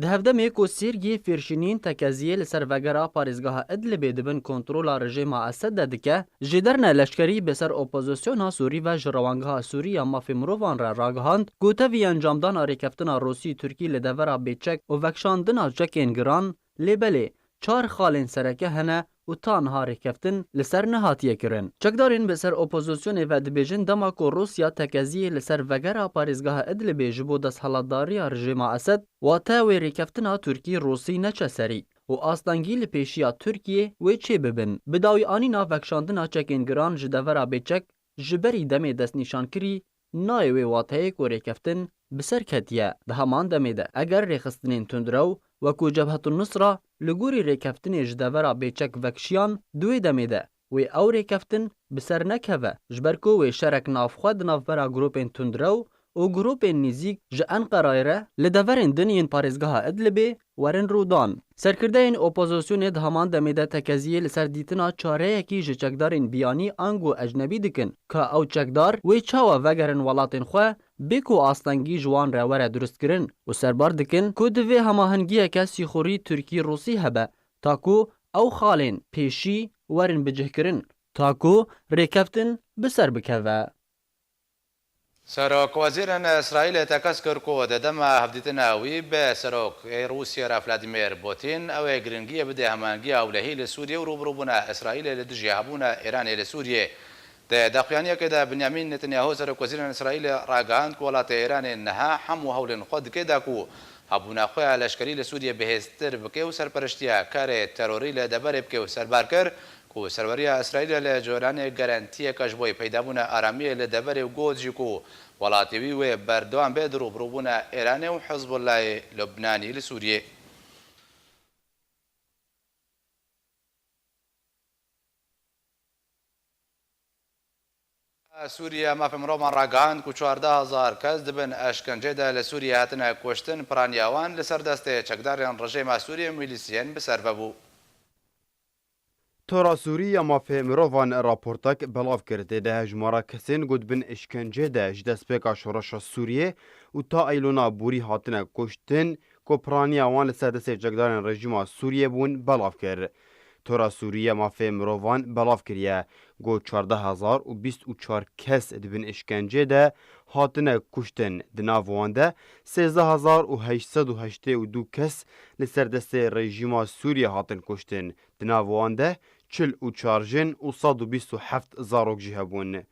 Di hevdemê ku Sêrgî Fêrşînîn tekeziyê li ser vegera parêzgeha Idlibê di bin kontrola rejêma Esed de dike, jêderine leşkerî bi ser opozisyona Sûrî ve ji Rewangeha Sûrî ya Mafê Mirovan re ragihand ku tevî encamdana rêkeftina Rûsî-Tirkî li devera bêçek û vekşandina çekên giran, lê belê çar xalên sereke hene û ta niha rêkeftin li ser nehatiye kirin. Çekdarên bi ser opozisyonê ve dibêjin dema ku Rûsya tekeziyê li ser vegera parêzgeha Idlibê ji bo desthilatdariya rejêma Esed, wate wê rêkeftina Tirkî-Rûsî neçe serî û astengî li pêşiya Tirkiyê wê çêbibin. Bi dawî anîna vekşandina çekên giran ji devera bêçek ji berî demê destnîşankirî nayê wê wateyê ku rêkeftin bi ser ketiye. Di heman demê de, eger rêxistinên tundrew wekû Cebhetun Nusra li gorî rêkeftinê ji devera bêçek vekşiyan, di wê demê de wê ew rêkeftin bi ser nekeve, ji ber ku wê şerek navxwe di navbera grûpên tundrew û grûpên nêzîk ji Enqerayê re li deverên din yên parêzgeha Idlibê werin rûdan. Serkirdeyên opozisyonê di heman demê de tekeziyê li ser dîtina çareyekî ji çekdarên biyanî ango ecnebî dikin, ka ew çekdar wê çawa vegerin welatên xwe, bê ku astengî ji wan re were durustkirin û serbar dikin ku divê hemahengiyeke sîxurî Tirkî-Rûsî hebe, ta ku ew xalên pêşî werin bicihkirin, ta ku rêkeftin bi ser bikeve. Serokwezîrên Îsraîlê tekez kir ku di dema hevdîtina wî bi serokê Rûsiyê re Vladimir Putin, ew ê giringiyê bide hemangiya ewlehî li Sûriyê û rûbirûbûna Îsraîlê li dijî hebûna Îranê li Sûriyê. Di daxuyaniyekê de Benyamin Netanyahu serokwezîrên Îsraîlê ragihand ku welatê Îranê niha hemû hewlên xwe dike da ku hebûna xwe ya leşkerî li Sûriyê bihêztir bike û serpereştiya karê terorî li deverê bike û serbar kir ku serweriya Îsraîlê li Colanê garantiyeke ji bo peydabûna aramiyê li deverê û got jî ku welatê wî wê berdewam be di rûbirûbûna Îranê û Hizbullahê Lubnanî li Sûriyê. Sûriye mafê mirovan ragihand ku çardeh hezar kes di bin eşkencê de li Sûriye hatine kuştin, piraniya wan li ser destê çekdarên rejêma Sûriye û milîsiyên bi ser ve bû. Tora Sûrî ya Mafê Mirovan raportek belav kir, tê de hejmara kesên ku di bin îşkencê de ji destpêka şoreşa Sûriyê û ta Eylûna borî hatine kuştin, ku piraniya wan li ser destê çekdarên rejîma Sûriyê bûn, belav kir. Tora Sûrî ya Mafê Mirovan belav kiriye, ku çardeh hezar û bîst û çar kes di bin îşkencê de hatine kuştin, di nav wan de sêzdeh hezar û heşt sed û heştê û du kes li ser destê rejîma Sûriyê hatin kuştin. Di nav wan de çil û çar jin û sed û bîst û heft zarok jî hebûn.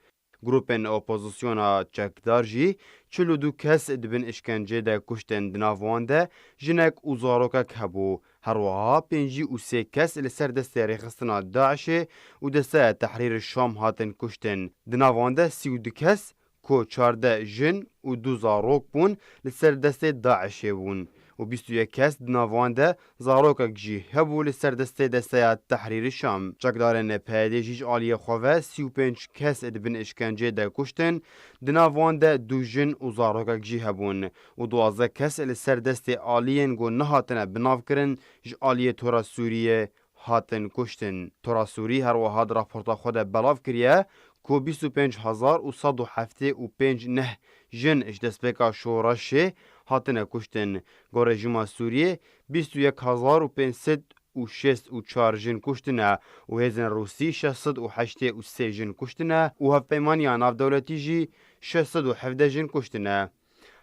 Grûpên opozisyona çekdar jî çil û du kes di bin îşkencê de kuştin, di nav wan de jinek û zarokek hebû. Her wiha pêncî û sê kes li ser destê rêxistina DAIŞê û Desteya Tehrîrê Şam hatin kuştin. Di nav wan de sî û du kes ku çardeh jin û du zarok bûn, li ser destê DAIŞê bûn û bîst û yek kes di nav wan de zarokek jî hebû li ser destê Desteya Tehrîrî Şam. Çekdarên PYDê jî ji aliyê xwe ve sî û pênc kes di bin îşkencê de kuştin, di nav wan de du jin û zarokek jî hebûn û duwazdeh kes li ser destê aliyên ku nehatine binavkirin ji aliyê Tora Sûriyê hatin kuştin. Tora Sûrî her wiha di raporta xwe de belav kiriye ku bîst û pênc hezar û sed û heftê û pênc neh jin ji destpêka şoreşê hatine kuştin. Ku rejîma Sûriyê bîst û yek hezar û pênc sed û şêst û çar jin kuştine û hêzên Rûsî şeş sed û heştê û sê jin kuştine û Hevpeymaniya Navdewletî jî şeş sed û hevdeh jin kuştine.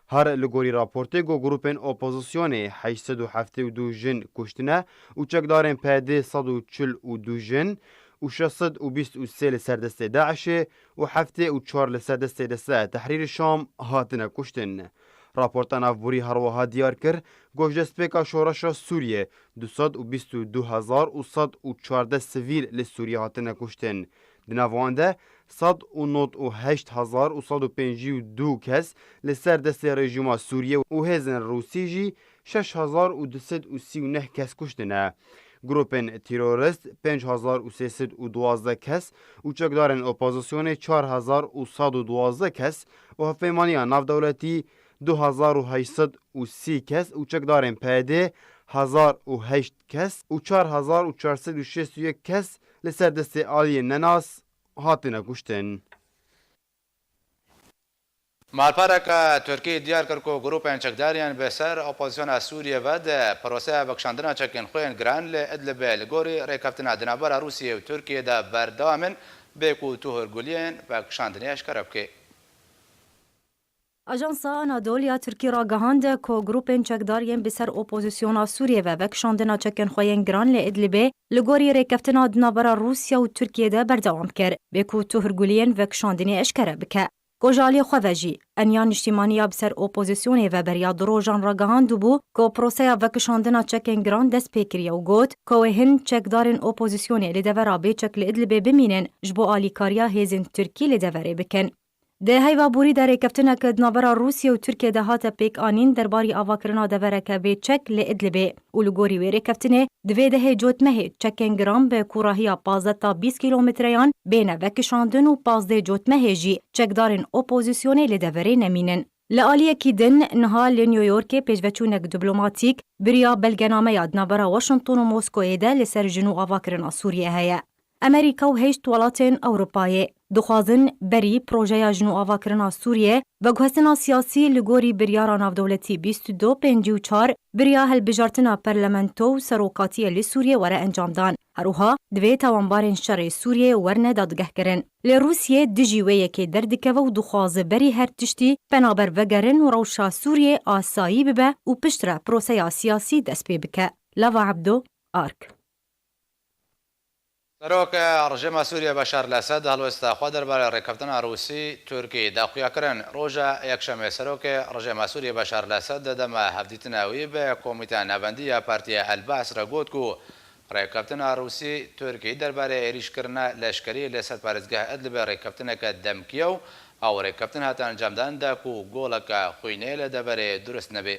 Her li gorî raportê ku grûpên opozisyonê heşt sed û heftê û du jin kuştine û çekdarên PYDê sed û çil û du jin û şeş sed û bîst û sê li ser destê DAIŞê û heftê û çar li ser destê Desteya Tehrîrî Şam hatine kuştin. Raporta navborî her wiha diyar kir ku ji destpêka şoreşa Sûriyê du sed û bîst û du hezar û sed û çardeh sivîl li Sûriyê hatine kuştin. Di nav wan de sed û nod û heşt hezar û sed û pêncî û du kes li ser destê rejîma Sûriyê û hêzên Rûsî jî şeş hezar û du sed û sî û neh kes kuştine. Grûpên terorîst pênc hezar û sê sed û duwazdeh kes û çekdarên opozisyonê çar hezar û sed û duwazdeh kes û Hevpeymaniya Navdewletî du hezar û heşt sed û sî kes û çekdarên PYDê hezar û heşt kes û çar hezar û çar sed û şêst û yek kes li ser destê aliyên nenas hatine kuştin. Malpereke Tirkî diyar kir ku grûpên çekdar yên bi ser opozisyona Sûriyê ve di proseya vekişandina çekên xwe yên giran li Idlibê li gorî rêkeftina di navbera Rûsiyê û Tirkiyê de berdewam in, bê ku tu hûrguliyên vekişandinê eşkere bike. Ajansa Anadolu ya Tirkî ragihand ku grûpên çekdar yên bi ser opozisyona Sûriyê ve vekişandina çekên xwe yên giran li Idlibê li gorî rêkeftina di navbera Rûsya û Tirkiyê de berdewam kir, bê ku tu hûrguliyên vekişandinê eşkere bike. Ku ji aliyê xwe ve jî, Eniya Niştîmaniya bi ser opozisyonê ve beriya du rojan ragihandibû ku proseya vekişandina çekên giran dest pê kiriye û got ku wê hin çekdarên opozisyonê li devera bê çek li Idlibê bimînin, ji bo alîkariya hêzên Tirkî li deverê bikin. Di heyva borî de rêkeftinek di navbera Rûsya û Tirkiye de hate pêkanîn derbarî avakirina devereke bê çek li Idlibê û li gorî wê rêkeftinê di vê dehê cotmehê çekên giran bi kûrahiya pazdeh ta bîst kîlometreyan bêne vekişandin û pazdeh cotmehê jî çekdarên opozisyonê li deverê nemînin. Li aliyekî din, niha li New Yorkê pêşveçûnek diplomatîk bi riya belgenameya di navbera Washington û Moskoyê de li ser jin û avakirina Sûriyê heye. Amerîka û heşt welatên Ewropayê dixwazin berî projeya jin û avakirina Sûriyê veguhestina siyasî li gorî biryara navdewletî bîst û du pêncî û çar, biriya hilbijartina parlamento û serokatiyê li Sûriyê were encamdan. Her wiha divê tawanbarên şerê Sûriyê werne dadgehkirin. Lê Rûsiyê dijî wê yekê derdikeve û dixwaze berî her tiştî penaber vegerin û rewşa Sûriyê asayî bibe û piştre proseya siyasî dest pê bike. Lava Ebdo, Ark. Serok rejîma Sûriyê Beşar el-Esed helwesta xwe derbarê rêkeftina Rûsî-Tirkî daxuya kirin. Roja Yekşemê serokê rejîma Sûriyê Beşar el-Esed di dema hevdîtina wî bi Komîteya Navendî ya Partiya El-Baas re got ku rêkeftina Rûsî-Tirkî derbarê êrîşkirina leşkerî li ser parêzgeha Idlibê rêkeftineke demkî ye û ew rêkeftin hate encamdan da ku goleke xwînê li deverê durust nebê.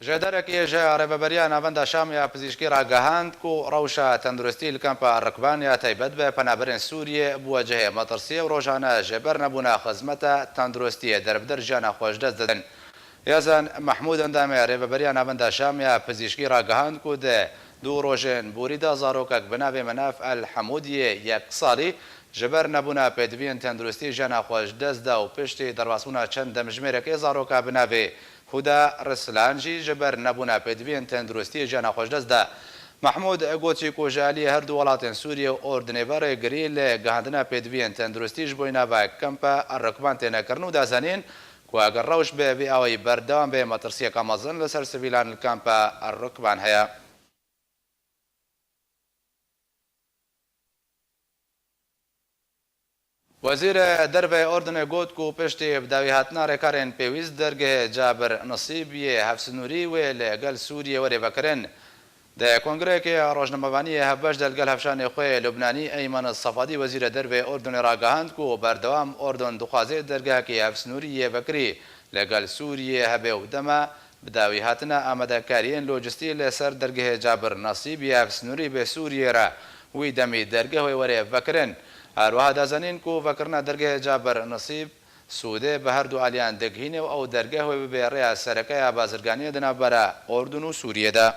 Jêderekî ji Rêveberiya Navenda Şam ya Pizîşkî ragihand ku rewşa tenduristî li kampa Rikban ya taybet bi penaberên Sûriyê bûye cihê metirsiyê û rojane ji ber nebûna xizmeta tenduristiyê derbider jiyana xwe ji dest didin. Yazan Mehmûd, endamê Rêveberiya Navenda Şam ya Pizîşkî ragihand ku di du rojên borî de zarokek bi navê Menaf El Hemûdiyê yek salî ji ber nebûna pêdiviyên tenduristî jiyana xwe ji dest da û piştî derbasbûna çend demjimêrekê zaroka bi navê Huda Rislan jî ji ber nebûna pêdiviyên tenduristiyê jiyana xwe ji dest da. Mehmûd got jî ku ji aliyê her du welatên Sûriyê û Urdunê ve rêgirî li gihandina pêdiviyên tenduristî ji bo nava kempa Rikban têne kirin û da zanîn ku eger rewş bi vî awayî berdewam be, metirsiyeke mezin li ser sivîlan li kampa Rikban heye. Wezîrê Derve yê Urdunê got ku piştî bi dawî hatina rêkarên pêwîst dergehê Cabir Nisîb yê hevsnûrî wê li gel Sûriyê were vekirin. Di kongrekê rojnamevaniyê hevbeş de li gel hevşanê xwe yê Lubnanî Eymen Sefadî, Wezîrê Derve yê Urdunê ragihand ku berdewam Urdun dixwaze dergehekî hevsnûrî yê vekirî li gel Sûriyê hebe û dema bi dawî hatina amadekariyên lojistî li ser dergehê Cabir Nasîb yê hevsnûrî bi Sûriyê re wî demî dergeh wê were vekirin. Her wiha da zanîn ku vekirina dergehê Cabir Nasîb sûdê bi her du aliyan digihîne û ew dergeh wê bibe rêya sereke ya bazirganiyê di navbera Urdun û Sûriyê de.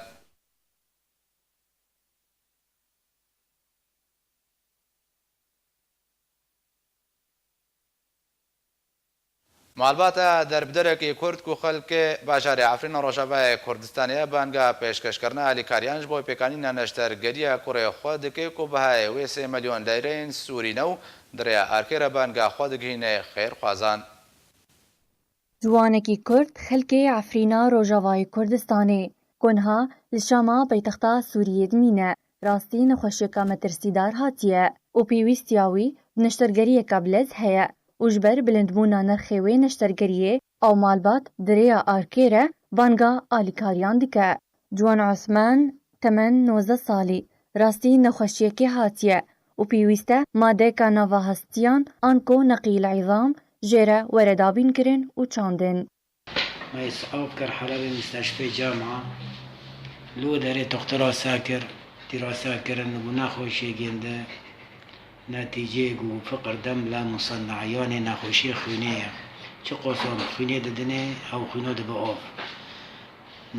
Malbata derbiderekî Kurd ku xelkê bajarê Efrîna Rojavayê Kurdistanê ye, banga pêşkêşkirina alîkariyan ji bo pêkanîna neştergeriya kurê xwe dike ku bihayê wê sê milyon leyreyên Sûrî ne û di rêya arkê re banga xwe digihîne xêrxwazan. Ciwanekî Kurd xelkê Efrîna Rojavayê Kurdistanê ku niha li Şama paytexta Sûriyê dimîne, rastî nexweşiyeka metirsîdar hatiye û pêwîstiya wî bi neştergeriyeke bilez heye û ji ber bilindbûna nirxê wê neştergeriyê ew malbat di rêya arkê re banga alîkariyan dike. Ciwan Osman, temen nozdeh salî, rastî nexweşiyekê hatiye û pêwîst e madeyeka nava hestiyan anko neqîl îzam jê re were dabînkirin û çandin. Me îsaf kir Helebê Misteşfê Cama. Li wê derê toxtera se kir, dîrase kirin, li bû nexweşiyê gêndi. Netîceyê ku fiqir dem bila musennayanê nexweşiyê xwînê ye. Çi qosan xwînê didinê, ew xwîno dibe av.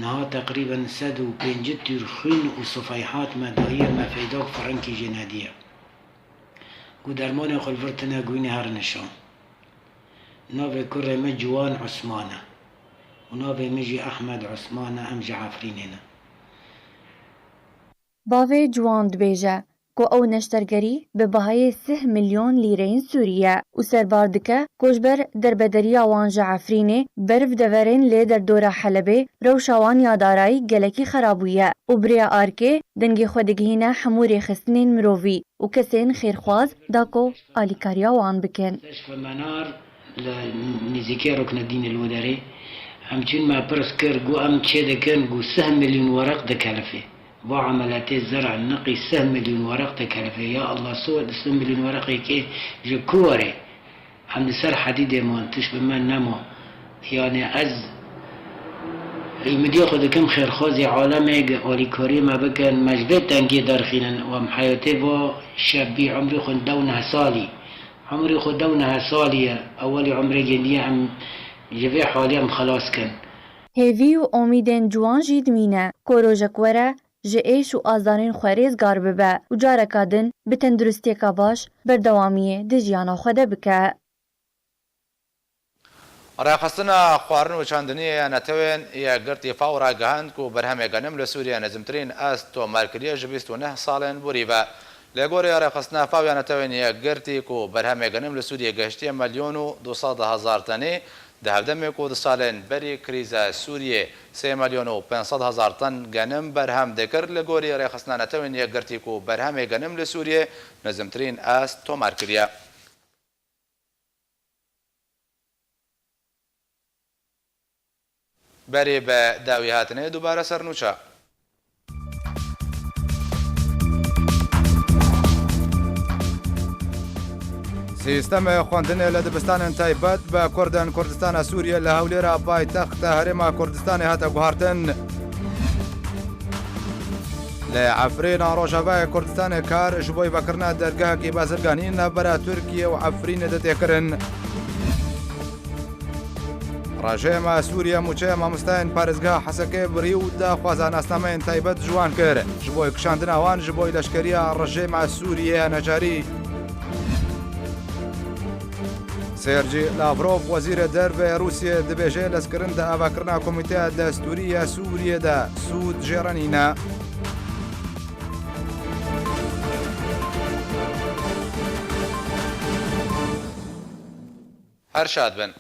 Niha teqrîben sed û pêncî tûr xwîn û sifeyhat me daye, me feydok firenkî jê nediye. Ku dermanê xwe li vir tine, ku hînê herin şan. Navê kurê min Ciwan Osman e û navê min jî Ehmed Osman e, em ji Efrînê ne. Bavê Ciwan dibêje ku ew neştergerî bi bihayê sih milyon lîreyên Sûrî ye û serbar dike ku ji ber derbederiya wan ji Efrînê berf deverên lê derdora Helebê rewşa wan ya darayî gelekî xera bûye û bi rêya arkê dengê xwe digihîne hemû rêxistinên mirovî û kesên xêrxwaz da ku alîkariya wan bikin. Li nêzîkê Ruknedînê li wê derê em çûn, me pirs kir, got, em çê dikin, got, sih milyon wereq dikelife. Va emeletê zera niqî sih milyon wereq dikelife. Ya Allah, sih milyon wereqê kê ji ku were? Em li ser hedîdê man, tişt bi me nema. Yanî ez umidiyê xwe dikim xêrxwazê alemê alîkariyê me bikin, me ji vê tengiyê derxînin. Em heyatê va şebî, umrê xwe dew neh salî. Umrê xwe dew neh salî ye. Ewelî umrê gêndiye em ji vê halê em xelas kin. Hêvî û omîdên ciwan jî dimîne ku rojek were ji êş û azarên xwe rêzgar bibe û careka din bi tenduristiyeka baş berdewamiyê di jiyana xwe de bike. Rêxistina Xwarin û Çandiniyê ya Netewên Yekgirtî FAO ragihand ku berhemê genim li Sûriyê nizmtirîn est tomar kiriye ji bîst û neh salên borî ve. Li gorî Rêxistina FAO ya Netewên Yekgirtî ku berhemê genim li Sûriyê gehiştiye milyon û du sed hezar tenê, di hevdemê ku di salên berî krîza Sûriyê sê milyon û pênc sed hezar ten genim berhem dikir, li gorî Rêxistina Netewên Yekgirtî ku berhemê genim li Sûriyê nizmtirîn est tomar kiriye. Berê bi dawî hatinê dubare ser nûça. Sîstemê xwendinê li dibistanên taybet bi Kurdên Kurdistana Sûriyê li Hewlêra paytexta Herêma Kurdistanê hate guhartin. Li Efrîna Rojavayê Kurdistanê kar ji bo vekirina dergehekî bazirganî navbera Tirkiye û Efrînê de tê kirin. Rejêma Sûriye mûçeya mamostayên parêzgeha Hesekê birî û daxwaza nasnameyên taybet ji wan kir, ji bo kişandina wan ji bo leşkeriya rejêma Sûriye ya necarî. Sergî Lavrov, wezîrê derve Rûsiyê, dibêje lezkirin di avakirina Komîteya Destûrî ya Sûriyê de sûd jê re nîne. Her şad bin.